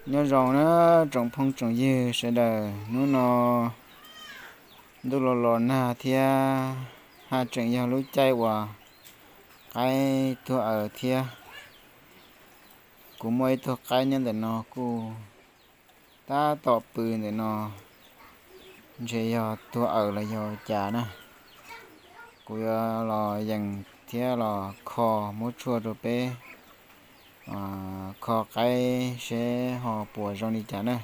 Nyob zoo na tsoom phooj tsoom ywg sawv daws, hnub no ntuj los los nag thiab, haj tseem yog lub caij uas qaib tuag aws thiab. Kuv muaj ib tug qaib nyob ntawm no kuj tab tom pw ntawm no, ntshe yog tuag aws los yog cas na. Kuv yuav los yees thiab los kho muab tshuaj rau peb kho qaib seb ho puas zoo li cas na.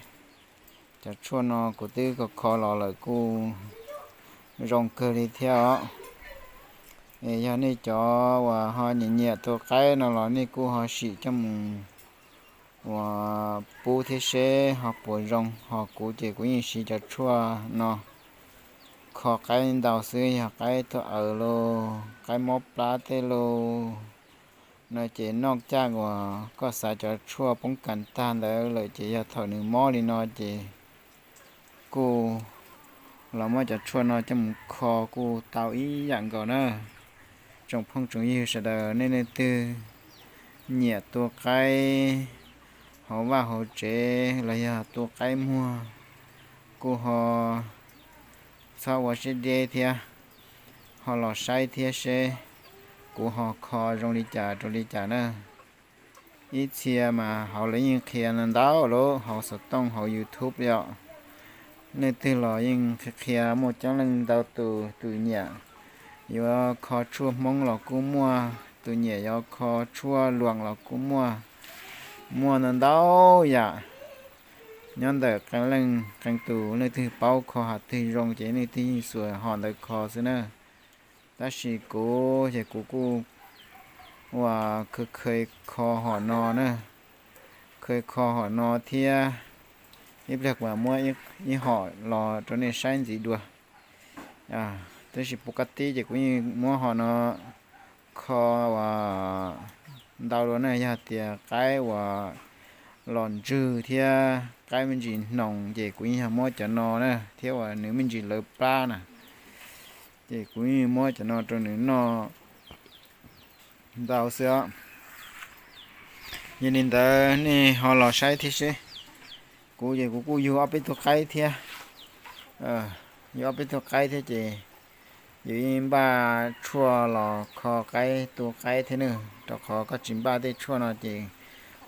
Cov tshuaj no kuv twb kho kho los lawm kuj zoo kawg li thiab os. Es yog nej cov uas ho nyiam nyiam tua qaib no los nej kuj ho sim coj mus uas pub thiab seb ho puas zoo. Ho kuv ces kuv yeej siv cov tshuaj no kho qaib ntau xwb, yog qaib tuag aws los qaib mob plab tej los no ces noj caj uas koj xav cov tshuaj poob kas tag ntawd lawm ces yog thaum nws mob li no ces kuj los muab cov tshuaj no coj mus kho kuj tau ib yam nkaus na. Tsoom phooj tsoom ywg sawv daws, nej leej twg nyiam tua qaib hauv vaj hauv tsev los yog tua qaib muag kuj ho txhob ua siab deb thiab, ho los saib thiab seb kuv ho kho zoo li cas rau li cas na. Ib txhia mas hauv lawv yeej qhia ntau lawm hauv xov tooj hauv YouTube yom. Leej twg los yeej qhia qhia, muaj coob leej ntau tus, tus nyiam yuav kho tshuaj Hmoob los kuj muaj, tus nyiam yuav kho tshuaj luam los kuj muaj, muaj ntau ntau yam. Nyob ntawm qee leej qee tus, leej twg paub kho hais twg zoo ces leej twg yeej xuas hom ntawd kho xwb na. Tab sis kuv ces kuv kuj ua kha kha kho hom no na, kha kho hom no thiab. Ib pliag kuv mam muab ib hom los rau nej saib ntxiv dua. Tab sis pus kab tib ces kuv yeej muab hom no kho uas ntau dua na, yog tias qaib uas los ntswg thiab qaib me ntsis hnoos ces kuv yeej yog muab cov no na, thiab uas nws me ntsis lawv plab na, ces kuv yeej muab cov no rau nws noj ntau xwb os. Yog li ntawd nej ho los saib thiab seb. Kuv ces kuv kuj yug ob peb tug qaib thiab, yug ob peb tug qaib thiab ces yus yeej npaj tshuaj los kho qaib tu qaib thiab na, rau qhov koj tsis npaj tej tshuaj no ces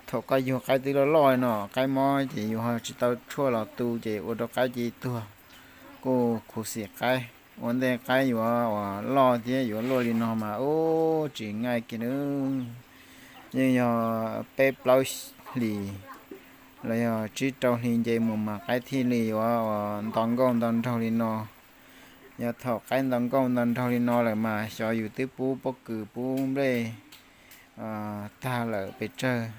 thaum koj yug qaib twb loj loj no, qaib mob ces yus ho tsis tau tshuaj los tu ces ua rau qaib cia li tuag, kuj khuv xim qaib. Ua ntej qaib yuav uas loj thiab yuav luaj li no mas ub tsis nqaij kiag na, yeej yog peb plaub hlis los yog tsib rau hli nce mus mas qaib thiaj li yuav uas nto nkauj nto nraug li no. Yog thaum qaib nto nkauj nto nraug li no lawm mas xyov yus twb pub pob kws pub nplej tag lawm pes tsawg.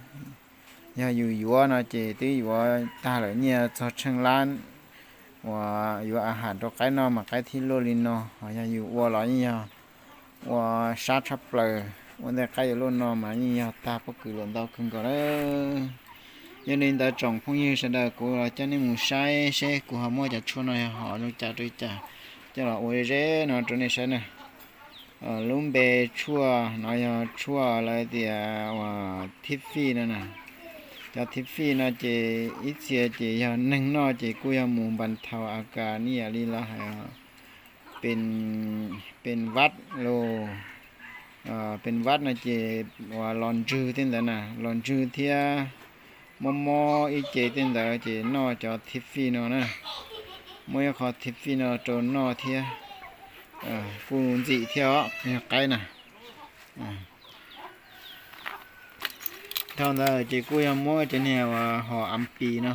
Yog yus yuav no ces twb yuav tag lawm nyiaj txog tsheej lab uas yuav a has rau qaib noj mas qaib thiaj luaj li no. Ho yog yus ua los yeej yog ua sab tshaj plaws, ua ntej qaib yuav luaj no mas yeej yog tag pob kws luam ntau kawg nkaus na. Yog li ntawd tsoom phooj ywg sawv daws, kuv los coj nej mus saib seb kuv ho muab cov tshuaj no yog hom zoo cas rau li cas, coj los ua ze no rau nej saib na. Lub npe tshuaj no yog tshuaj lawv tias uas thib fij no na. Cov thib fij no ces ib txhia ces yog neeg noj ces kuj yog mus npas thaus a kas nij yam li lawv hais pes vaj los, pes vaj no ces uas los ntswg tej ntawd na, los ntswg thiab mob mob ib ce tej ntawd ces noj cov thib fij no na. Muab ib qho thib fij no rau noj thiab kuj ntxim thiab os, yog qaib na. Dhau ntawd ces kuj yog muab cov niag uas hom am pis no.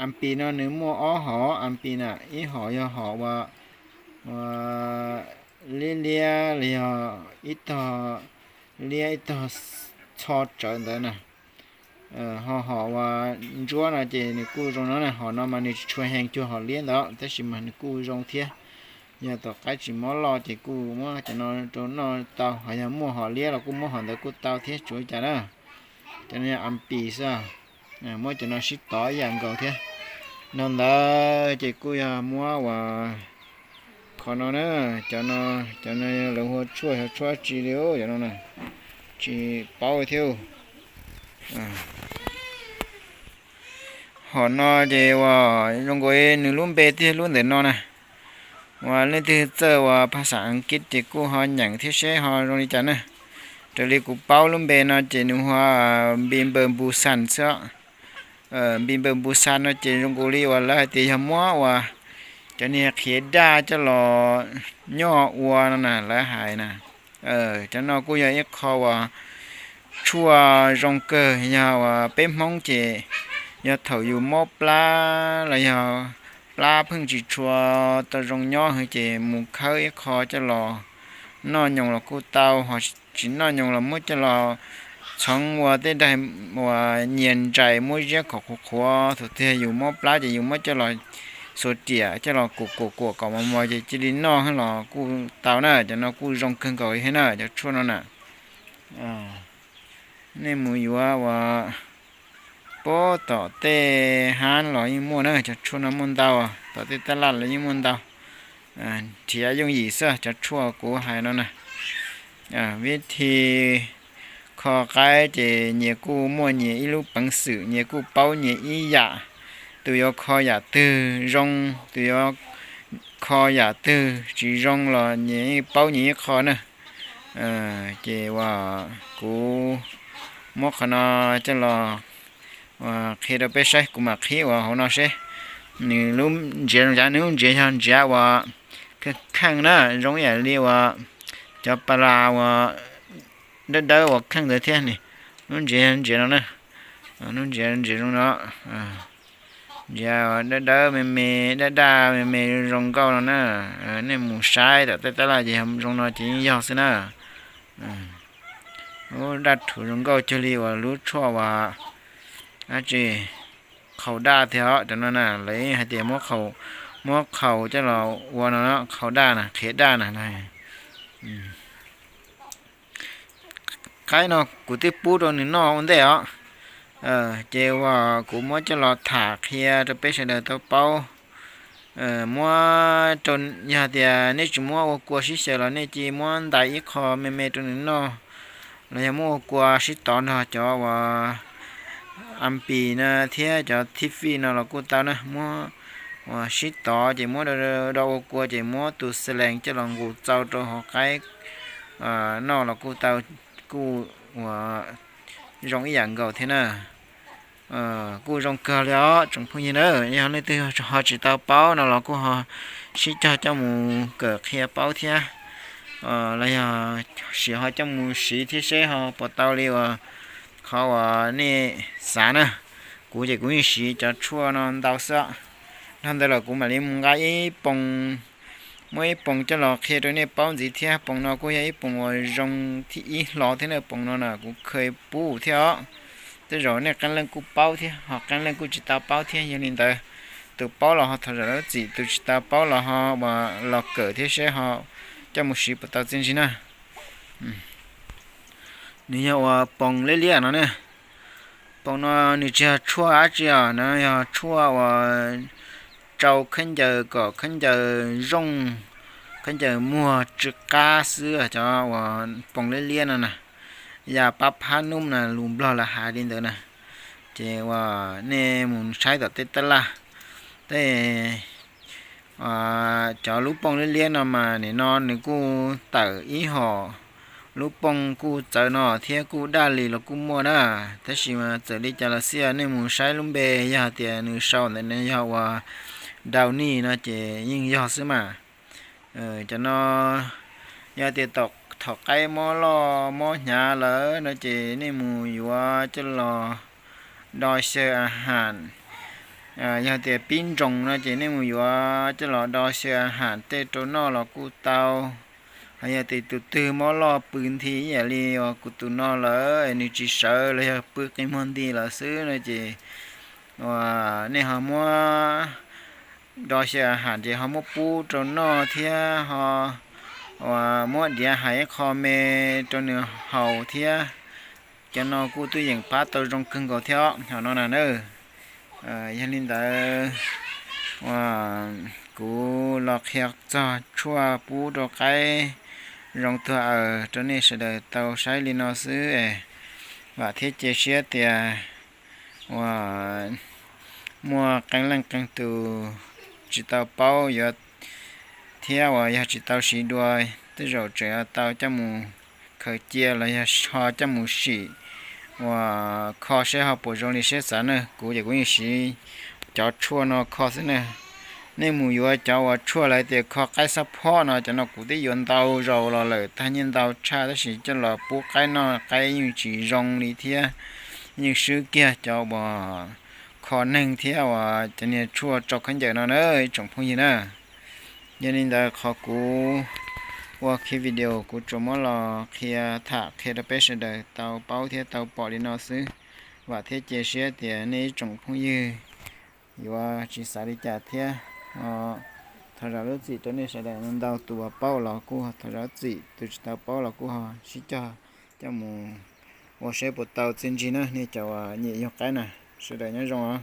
Am pis no nws muaj ob hom am pis na, ib hom yog hom uas liab liab los yog ib tog liab ib tog txho tsawv ntawd na. Ho hom uas ntsuab no ces nws kuj zoo no na, hom no mas nws tsis tshua heev cuag hom liab ntawd tab sis mas nws kuj zoo thiab. Yog tom qaib tsis mob loj ces kuj muab cov no rau noj tau, ho yog muaj hom liab los kuj muab hom ntawd kuj tau thiab tsis ua cas na. Cov no yog am pis xwb, muab cov no sib tov ib yam nkaus thiab. Dhau ntawd ces kuj yog muab uas qhov no na, cov no, cov no lawv hu ua tshuaj, yog tshuaj tsi li cov no na, tsis paub thiab. Hom no ces uas zoo nkaus nws lub npe thiab lub ntawm no na, uas leej twg txawj uas phas xas Askiv ces kuj ho nyeem thiab seb ho zoo li cas na. Raws li kuv paub lub npe no ces nws hu ua Npimberbusan xwb. Npimberbusan no ces zoo nkaus li uas lawv hais tias yog muab uas cov niag qhiav daj coj los nyoj ua no na lawv hais na. Cov no kuj yog ib qho uas tshuaj zoo kawg, yog uas peb Hmoob ces yog thaum yus mob plab los yog plab pheej tsis tshua tau zoo nyob ces mus khawb ib qho coj los noj nyoos los kuj tau, ho tsis noj nyoos los muab coj los txhoov ua tej daim uas nyias ntsais muab ziab kom qhuav qhuav, thaum twg yus mob plab ces yus muab coj los xuas riam coj los kuam kuam kuam kom mos mos ces cia li noj los kuj tau na. Cov no kuj zoo kawg nkaus li thiab na, cov tshuaj no na. Nej mus yuav uas puag tom tej hab los yeej muaj na, cov tshuaj no muaj ntau, tom tej tab laj los yeej muaj ntau. Nrhiav yooj yim xwb cov tshuaj kuv hais no na. Vib thi kho qaib ces nyias kuj muaj nyias ib lub peev xwm, nyias kuj paub nyias ib yam. Tus yuav kho yam twg zoo, tus yuav kho yam twg tsis zoo los nyias yeej paub nyias ib qho na. Ces uas kuv muab qhov no coj los qhia rau peb saib, kuv mam qhib uas hauv no seb nws lub ntsiav zoo cas. Nws lub ntsiav yog ntsiav uas kheej kheej na, zoo ib yam li uas cov pas las uas dawb dawb uas kheej ntawd thiab ne. Lub ntsiav yog ntsiav no na, lub ntsiav ntsiav zoo no, ntsiav dawb dawb me me, daj daj me me zoo nkauj no na. Nej mus saib tom tej tab laj ces zoo no ces yeej yog xwb na. Lub daj rhuv zoo nkauj cuag li uas lub tshuaj uas dab tsi, qhaus daj tiag os. Cov no na lawv hais tias muab qhaus coj los ua no, qhaus daj na, qhiav daj na. Qaib no kuv twb pub rau nws noj ua ntej os. Ces uas kuv muab coj los tham qhia rau peb sawv daws tau paub. Muab rau, yog tias nej tsis muab ua kua sib xyaw los nej cia muab ntais ib qho me me rau nws noj, los yog muab ua kua sib tov nrog cov uas ampis no thiab cov thib fij no los kuj tau na. Muab uas sib tov ces muab do ua kua ces muab tus xees coj los nqus txau rau hauv qaib noj los kuj tau, kuj uas zoo ib yam nkaus thiab na. Kuj zoo kawg li os tsoom phooj ywg na. Yog leej twg ho tsis tau paub no los kuj ho sib cog coj mus kawm qhia paub thiab, los yog sim ho coj mus siv thiab seb ho puas tau li uas qhov uas nej xav na. Kuv ces kuv yeej siv cov tshuaj no ntau xwb. Dhau ntawd los kuv mam li mus nqa ib poos, muab ib poos coj los qhia rau nej paub ntxiv thiab. Poos no kuj yog ib poos uas zoo thib ib hlo thiab na. Poos no na kuv kheev pub thiab os. Tej zaum nej qee leej kuj paub thiab ho qee leej kuj tsis tau paub thiab. Yog li ntawd, tus paub los ho thov zam lub txim, tus tsis tau paub los ho los kawm thiab seb ho coj mus siv puas tau txiaj ntsig na. Nws yog uas poos liab liab no ne. Poos no nws tsis yog tshuaj dab tsi os, no yog tshuaj uas rau khaub ncaws kom khaub ncaws zoo, khaub ncaws muag tsw qab xwb, cov uas poos liab liab no na. Yam pab phab nub na, lus Nplog lawv hais li ntawd na. Ces uas nej mus saib tom tej tab laj, tej cov lub poos liab liab no mas nim no nws kuj tawm ib hom lub poos kuj txawv no thiab kuj daj li los kuj muaj na. Tab sis mas txawm li cas los xij, nej mus saib lub npe, yog tias nws sau ntawm no yog uas Downy no ces yeej yog xwb mas. Cov no yog tias thaum qaib mob loj mob hnyav lawm no ces nej mus yuav coj los do xyaw a has. Yog tias pib ntsoos no ces nej mus yuav coj los do xyaw a has tej rau noj los kuj tau. Ho yog tias tus twg mob loj pw nthi ib yam li uas kuv tus no lawm, nws tsis sawv los yog pw qi muag nti lawm xwb no ces uas nej ho muab do xyaw a has ces ho muab pub rau noj thiab ho uas muab diav hais ib qho me rau nws haus thiab. Cov no kuj tuaj yeem pab tau zoo kawg nkaus thiab os, hom no na na. Yog li ntawd, uas kuv los qhia txog tshuaj pub rau qaib zoo tuag aws rau nej sawv daws tau saib li no xwb. Vam thiab cia siab tias uas muaj qee leej qee tus tsis tau paub yuav thiab uas yog tsis tau siv dua, tej zaum tseem tau coj mus khaws cia los yog ho coj mus sim uas kho seb ho puas zoo li seb xav na. Kuv ces kuv yeej siv cov tshuaj no kho xwb na. Nej mus yuav cov uas tshuaj lawv tias kho qaib xab phob no, cov no kuv twb yuav ntau zaus los lawm, tag nyiaj ntau tshaj, tab sis coj los pub qaib noj qaib yeej tsis zoo li thiab, yeej swb kiag cov uas kho neeg thiab uas cov niag tshuaj rau khaub ncaws no na ib tsoom phooj ywg na. Yog li ntawd qhov kuv ua kiag video kuv tsuas muab los qhia, tham qhia rau peb sawv daws tau paub thiab tau pom li no xwb. Vam thiab cia siab tias nej ib tsoom phooj ywg yuav tsis xav li cas thiab. Thov zam lub txim rau nej sawv daws, ntau tus uas paub los kuj thov zam lub txim, tus tsis tau paub los kuj ho sib cog coj mus ua seb puas tau txiaj ntsig na nej cov uas nyiam yug qaib na. Sawv daws nyob zoo os.